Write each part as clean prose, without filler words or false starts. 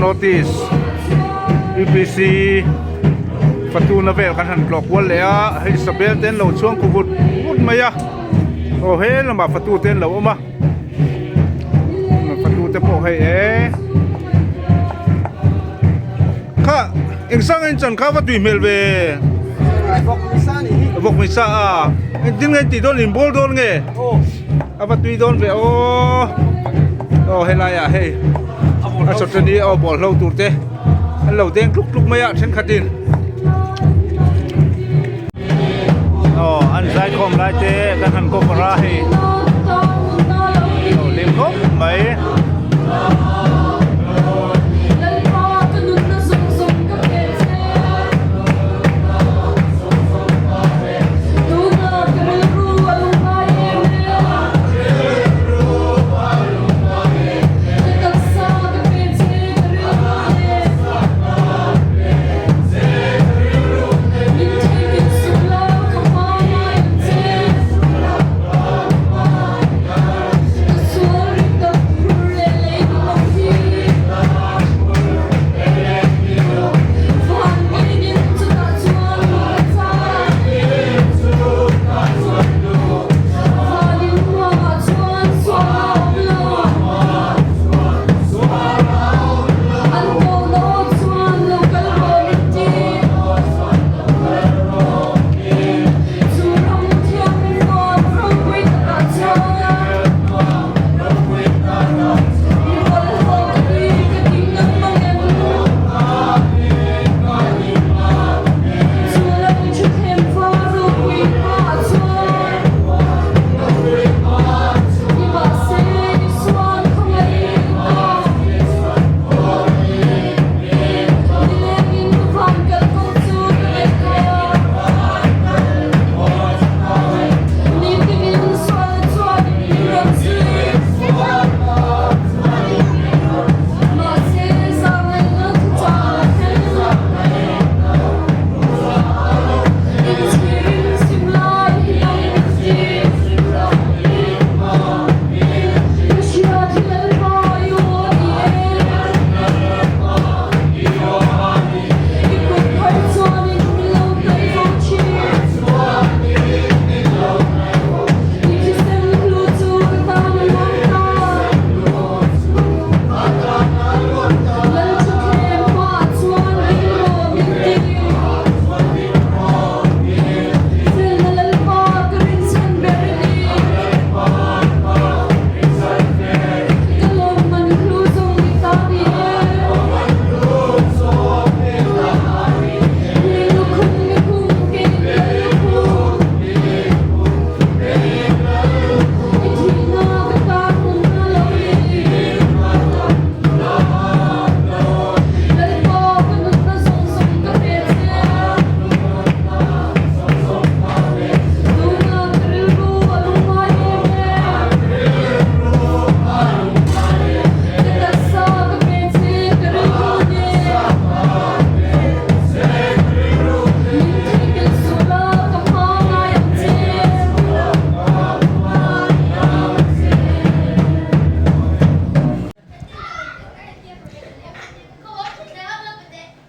North East UPC Fatuna vel kan han tlawh kual leh a hei sabel te an lo chhuang khu vut vut mai a aw he lamah fatu te an lo awm a fatu te pawh hei e kha eng sang a in chan kha va tui hmel ve vawk misa a engtin nge tih dawn in bawl dawn nge a va tui dawn ve aw aw helai ah hei a sawtani aw bawl hlo tur te an lo deng tluk tluk mai a thenkhatin aw an zaikhawm lai te kan han cover a hei aw hlim khawp mai.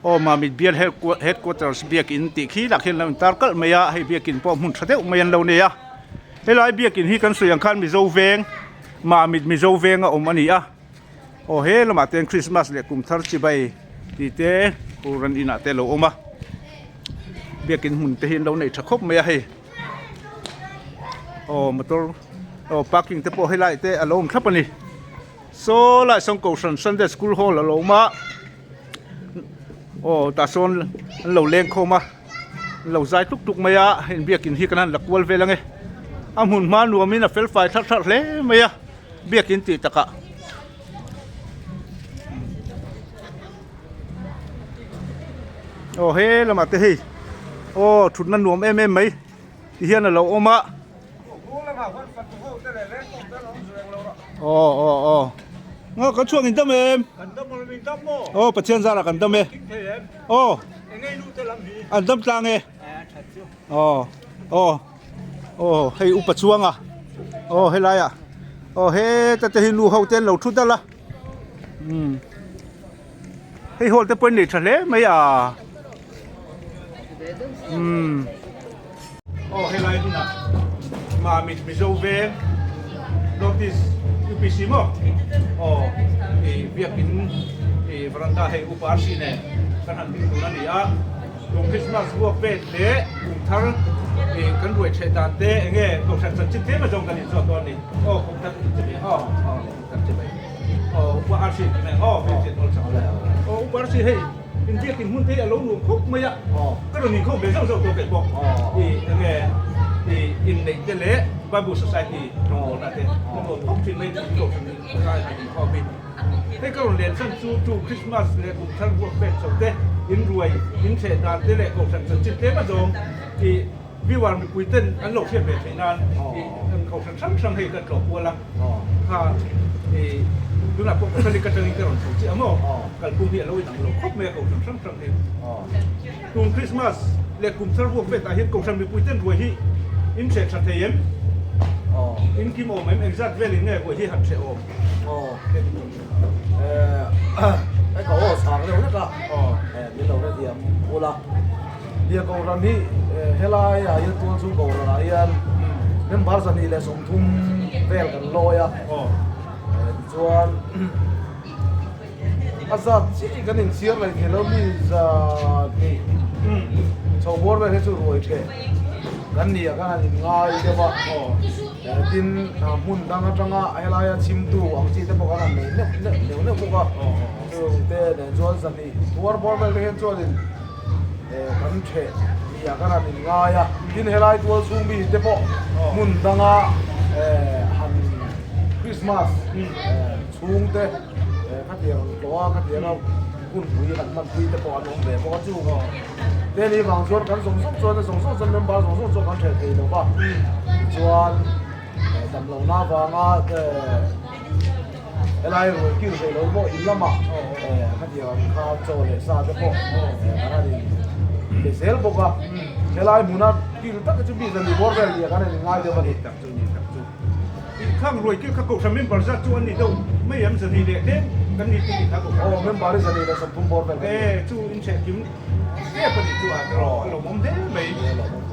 Aw Mamit Bial Headquarters biakin tih khi lah khian an lo intar kalh mai a, hei biakin pawh hmun tha deuh mai an lo nei a. Helai biakin hi kan sawi ang khan Mizo veng Mamit Mizo veng a awm a ni a. Aw he lamah te hian Christmas leh kum thar chibai tih te Puran inah te a lo awm a. Biakin hmun te hi an lo nei tha khawp mai a hei. Aw motor aw parking te pawh helai te a lo awm thlap a ni. Saw lai sawn Kohhran Sunday School Hall a lo awm a aw tah sawn an lo leng khawm a an lo zai tuk tuk mai a heng biakin hi kan han la kual vel ange a hmun hma nuamin a fel fai thar thar hle mai a biakin tih takah. Aw he lamah te hei aw thutna nuam em em mai ti hian a lo awm a aw aw aw nga kan chhuak in dam em aw pathian zara kan dam e aw an dam tlang e aw aw aw hei upa chuanga aw helai ah aw heta te hi nu ho te an lo thu dal a. Hei hall te pawh an nei tha hle mai a. Umm. Aw helai hunah Mamit Mizo Veng North East UPC maw aw ih biakin ih veranda hei upa arsi nen kan han ding tur a ni a kum Christmas vuak vet leh kum thar ih kan ruai theh dan te eng nge kohhran chanchin tlem azawng kan inzawt dawn a ni aw kum thar chi mai aw aw kum thar chi mai aw upa arsi ti mai aw aw upa arsi hei. Inbiakin hmun te hi a lo nuam khawp mai a, ka rawn inkhawm ve zauh zauh tawh keih bawk. I enge i inneih te leh Bible Society rawngbawlna te ka nuam khawp thin mai tih kohhran lai han inkhawm hi. Hei ka rawn len chhan chu chu Christmas leh kum thar vuak pek chho te, inruai, inchheh dan te leh kohhran chanchin tlem azawng i viewer mipui ten an lo hriat ve theih nan i an kohhran hrang hrang hei ka tlawh kual a, kha i tunah pawh Catholic atangin ka rawn chho chiah maw, kalphung hi a lo inang lo khawp mai a kohhran hrang hrang hi. Tum Christmas leh kum thar vuak vet ah hian kohhran mipui ten ruai hi in hreh tha thei em? In kim awm em? Engzat velin nge ruai hi han hreh awm? Hei ka aw chhang deuh hlek a, min lo hrethiam ula. Nia Kohhran hi helai ah hian tual chung Kohhran ah hian member 230 vel kan lawi a, tichuan a zat chiah kan inchhiar leh thei lo mi 200 chho bawr vel hi chu ruai theh kan ni a kan han inngai deuh a, tin hmun dang atanga helaia chhimtu ang chi te pawh kan han nei neuh neuh neuh bawk a, chungte nen chuan 200 bawr bawr vel te hian chuanin. Kan theh ni ah kan han in ngai a, tin helai tual chhung mi te pawh hmun danga han Christmas chhung te khatiang tlawh a khatiang a hunpui han hmanpui te pawh an awm ve bawk a chu te ni vang chuan kan zawng zawng chuan zawng zawng chuan member zawng zawng chuan kan theh thei lo va tichuan damlohna avanga Helai ruai kil theih lo pawh in lamah khatiang ang kha chaw leh sa te pawh kan han in be zel bawk a, helai hmuna kil tak hi chu mi zan bawr vel nia kan han in ngai deuh a ni. Tak chu ni tak chu. Khang ruai kil kha kohhran member zat chu an ni deuh mai em 200 leh tlem kan ni tih kha kohhran. Aw member hi 230 bawr vel kan ni. E chu in chheh kim tep a nih chu a a lawmawm hle mai.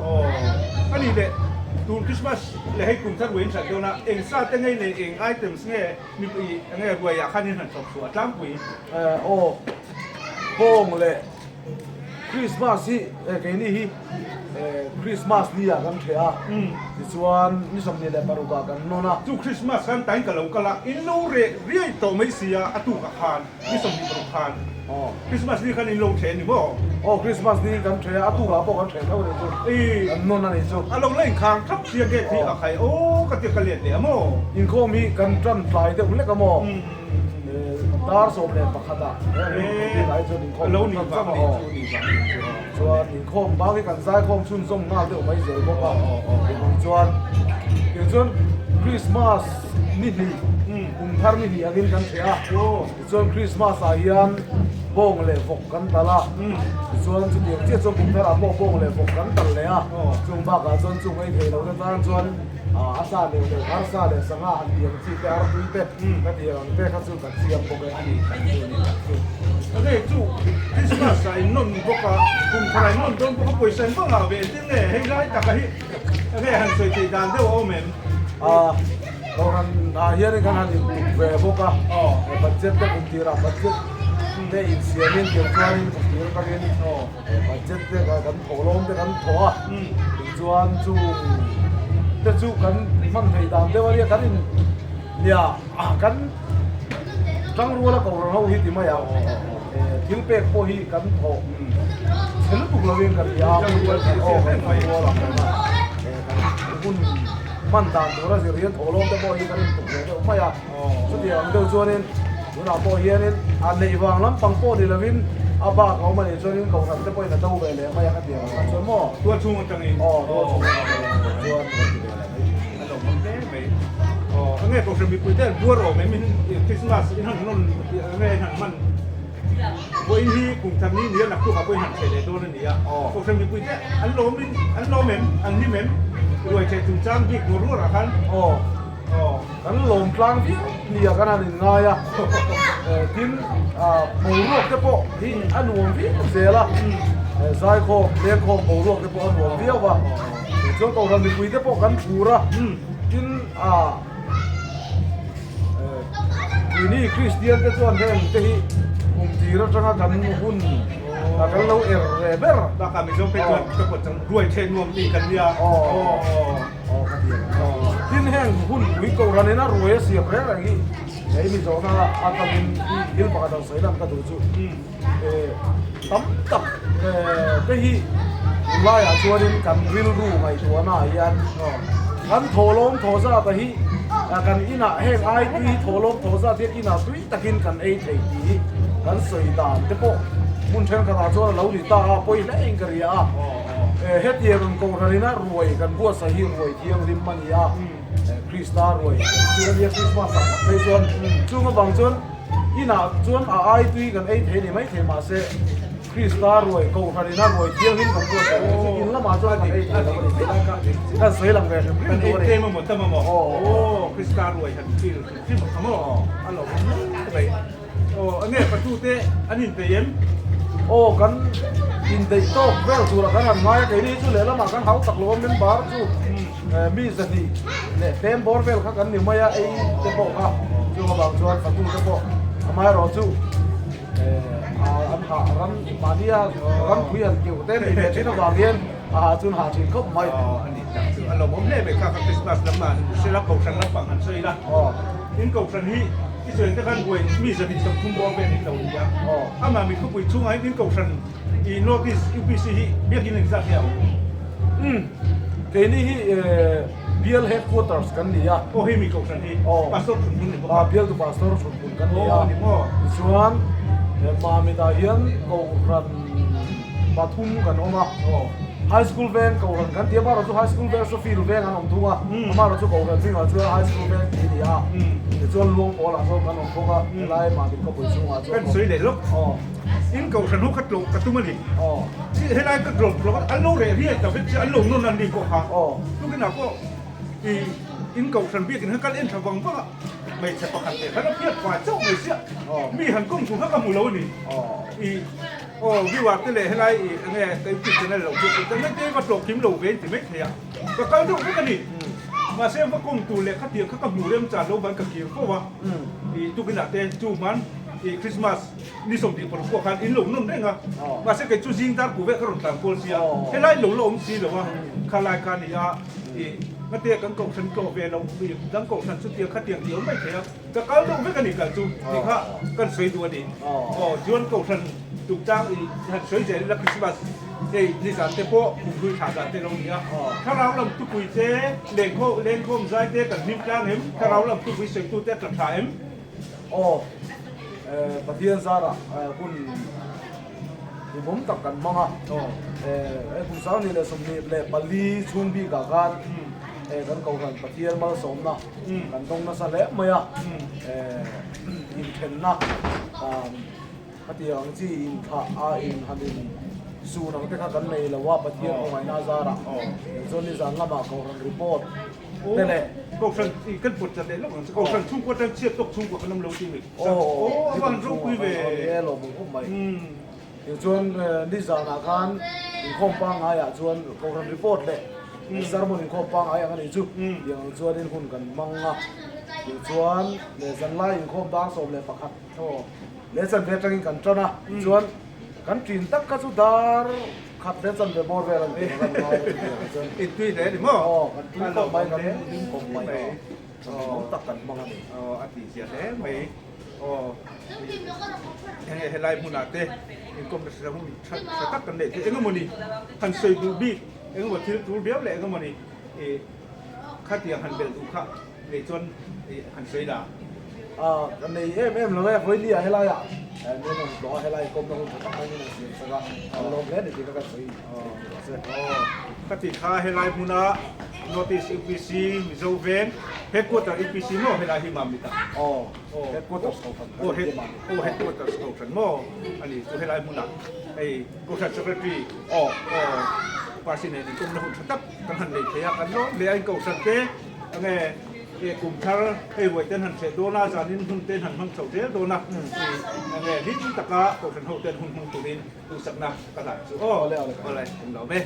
Aw a ni leh tun Christmas leh hei kum thar ruai in hrat dawn a eng sa te ngei leh eng items nge mipui nge ruai ah khan in han chawp chhuah tlangpui. Aw bawng leh Christmas hi keini hi Christmas ni ah kan hreh a tichuan ni 26 ah kan nawn a. Chu Christmas khan tain ka lo kal a in lo reh riai tawh mai sia a tuk ah khan. Ni 26 khan Christmas ni khan in lo ṭhe a ni maw? Aw Christmas ni kan ṭhe a, a tukah pawh kan ṭhe tho a nih chu, kan nawn a nih chu. A lo la inkhang thap sia gate hi a khai aw ka tia ka let leh a maw? Inkhawm hi kan ṭan tlai deuh hlek a maw? Dar 11 ah he chuan inkhawm kan ṭan chauh a aw. Chuan inkhawm bang hi kan zaikhawm chhunzawm nghal deuh mai zel bawk a, engvang chuan tichuan Christmas ni hnih kum thar ni hnih angin kan hreh a, tichuan Christmas ah hian bawng leh vawk kan tal a, tichuan chutiang chiah chuan kum thar ah pawh bawng leh vawk kan tal leh a, chung bakah chuan chung ei thei lo te tan chuan a sa neuh neuh harsa leh sangha han tih ang chi te artui te ka tih ang te kha chu kan siam bawk e. A ni tak chu a ni tak chu. Enge chu Christmas ah in nawn bawk a, kum thar ah in nawn dawn bawk a, pawisa in va ngah ve entir nge hei lai taka hi enge han sawi theih dan deuh a awm em? Kohhran ah hian kan han intuk ve bawk a, budget te kum tirah budget te insiamin tir chuanin kum tir atangin budget te kan thawh lawm te kan thawh a, tichuan chung te chu kan hman theih dan deuh a nia kan in nia kan tangruala kohhran ho hi ti mai ang thil pek pawh hi kan thawh chhe lutuk lovin kan ti a, kan tangrual ang reng a, kan hun. Hman dan tura zir hian thawhlawm te pawh hi kan intuk ve deuh mai a, chutiang ang deuh chuanin tunah pawh hianin a neih vang lampang pawh ni lovin a bak a awm a nih chuanin kohhran te pawhin a do ve leh mai a ka ti ang kha chuan maw? Tual chhung atangin. Aw, tual chhung atangin chuan kan ti ve leh mai thin. A lo awm hle mai. Aw, enge kohhran mipui te an buar awm em in Christmas in han nawn enge in han hman Vawiin hi kum thar ni nia naktuk ah pawhin han chhe leh dawn a ni a, Kohhran mipui te an lawm in an lawm em, an hlim em? Ruai chhe chungchang bik ngawr ngawr ah khan. Aw. Kan lawm tlang viau nia kan han inngai a, tin boruak te pawh hi a nuam viau zel a, zaikhawm, lengkhawm boruak te pawh a nuam viau a, chuan kohhran mipui te pawh kan phur a, tin Keini Kristian te chuan heng te hi kum tir atanga kan hun kan lo er ve ber. Bakah Mizo phei chuan ka pawt chang ruai theh nuam tih kan nia. Aw ka ti ang. Tin heng hun pui kohhran in a ruai a siam reng reng hi hei Mizona atangin thil pakhat ang sawi lan ka duh chu tam tak te hi tunlaiah chuanin kan rilru ngaihtuahna ah hian kan thawhlawm thaw zat a hi kan inah heng ai tui thawhlawm thaw zat hian inah tui takin kan ei thei tih hi kan sawi dan te pawh hmun thenkhatah chuan a lo ni ta a pawi hle in ka ria a hetiang ang kohhran ina ruai kan buatsaih hi ruai thianghlim a ni a Krista ruai chu a nia Krismas ah tak phei chuan chung avang chuan Inah chuan a ai tui kan ei thei ni maithei mahse Krista ruai Kohhran ina ruai thianghlim kan buat theih chu in lamah chuan kan ei thei lo a ni tih kan sawi lang ve hrim hrim duh a ni. Kan ei tlem emaw tam emaw aw Krista ruai han feel hrim hrim ang maw a lo awm mai mai aw enge patu te an inpeih em? Aw kan indeih tawk vel turah kan han ngai a keini hi chu lehlamah kan hau tak lo a member chu Mi zahnih leh tlem bawr vel kha kan ni mai a, ei te pawh kha chung avang chuan fatu te pawh amaherawh chu an hah ram mahnia ram pui han keuh te nih ve thin avang hian a hah chuan hah thin khawp mai. Aw a ni tak chu a lawmawm hle mai kha kha Christmas lam ah hre la kohhran lampang han sawi la in kohhran hi i sawi te khan buai mi zahnih 30 bawr vel in lo ni a amah mi khawpui chhungah hian in kohhran I North East UPC hi biakin engzat nge a awm? Umm, keini hi Bial Headquarters kan ni a. Aw hei mi kohhran hi Pastor Thunhmun ni bawk a. Bial tu Pastor Thunhmun kan ni a. Aw ni maw? Tichuan Mamit-ah hian kohhran pathum kan awm a. High School veng kohhran kan ti a, amaherawhchu High School veng Sofield veng an awm thung a. Amaherawhchu kohhran zingah chuan High School veng tih a ni a. Tichuan Luangpawlah sawn kan awm bawk a, helai Mamit khawpui chhungah chuan. Kan sawi leh lawk. In kohhran ho kha tlawh ka tum a ni. Helai ka tlawh tlawh a, an lo reh riai ta vek che, an lo nawn an ni pawh kha. Tukinah pawh i in kohhran biakin khan kal en tha vang vang a, hmeichhe pakhat leh khan a phiat fai chauh mai chiah. Mi han kawng tur kha ka hmu lo a ni. I aw viewer te leh helai i enge ka youtube channel lo chu internet te va tlawh kim lo ve in ti mai thei a, ka kal deuh vek a ni. Mahse va kawng tur leh khatiang kha ka hmu remchan lo van ka kir fo a. I tukinah te chu hman i Christmas. Ni 26 pawh khan in lo nawn reng a, mahse kei chu zing dar ku vek ka rawn tlan kual sia, helai lo la awm si lo a, khalai kha ni a, ih ngate kan kohhran tlawh ve lo, ih dang kohhran chu tiang khatiang tih awm mai thei a, ka kal deuh vek a ni kal chu tih kha kan sawi duh a ni. Aw chuan kohhran tukchang ih han sawi zel ila Christmas hei nizan te pawh kumhlui thlah dan te lo ni a, thlarau lam tupui te lengkhawm lengkhawm zai te kan hlim tlang em, thlarau lam tupui sawitu te a tla tha em? Aw, Pathian zarah hun hlimawm tak kan hmang a. Hei kum 24 chhung bikah khan kan Kohhran Pathian malsawmna kan dawng nasa hle mai a. Inthenna khatiang ang chi inthlah a in han in sun ang te kha kan nei lo a Pathian khawngaihna zarah. Chuan nizan lamah Kohhran report Te le, Kohhran i kan pawt chat leh lawk ang che. Kohhran chhungkua tan chhiat tawk chhungkua kan awm lo tih mi. Aw, a van ropui ve. Aw, lawm ang khawp mai. Tichuan nizanah khan inkhawm pangaiah chuan Kohhran report leh sermon inkhawm pangai ang a nih chu. Tiang ang chuanin hun kan hmang a. Tichuan leh zanlai inkhawm dar 11 leh chanve atangin kan tan a. Tichuan kan ṭin tak kha chu dar Khat hle chuan ve bawr vel an ti ran ngai a ti ang chuan. I tui hle ni maw? Aw, kan tui khawp mai, kan ding khawp mai. Aw, awm tak kan hmang a ni. Aw, a tih zia hle mai. Aw, enge helai hmunah te inkawm hre hun tha tha tak kan neih theih eng emaw ni? Han sawi duh bik eng emaw thil tul viau leh eng emaw ni? I khatiang han belh duh kha nei chuan i han sawi la. A, ka nei em em lo e, Vawilia helaiah min rawn tlawh a, helai kawmna hun tha tak mai min rawn siam sak a, kan lawm hle a ni tih kha kan sawi thei tih rawh se. Aw, ka tih kha helai hmuna North East UPC Mizo Veng Headquarter UPC maw helai hi Mamit ah? Aw, Headquarters Kohhran kan ni tih Mamit. Aw, Headquarters Kohhran maw a ni chu helai hmunah hei Kohhran Secretary aw Parsi nen inkawmna hun tha tak kan han nei thei a, kan lawm hle a, in Kohhran te enge. Kum thar hei ruai ten han hreh dawn a, zanin hun ten han hmang chho zel dawn a, enge hlim taka kohhran ho ten hun hmang turin duhsakna ka hlan chu aw. Awle, kan lawm e.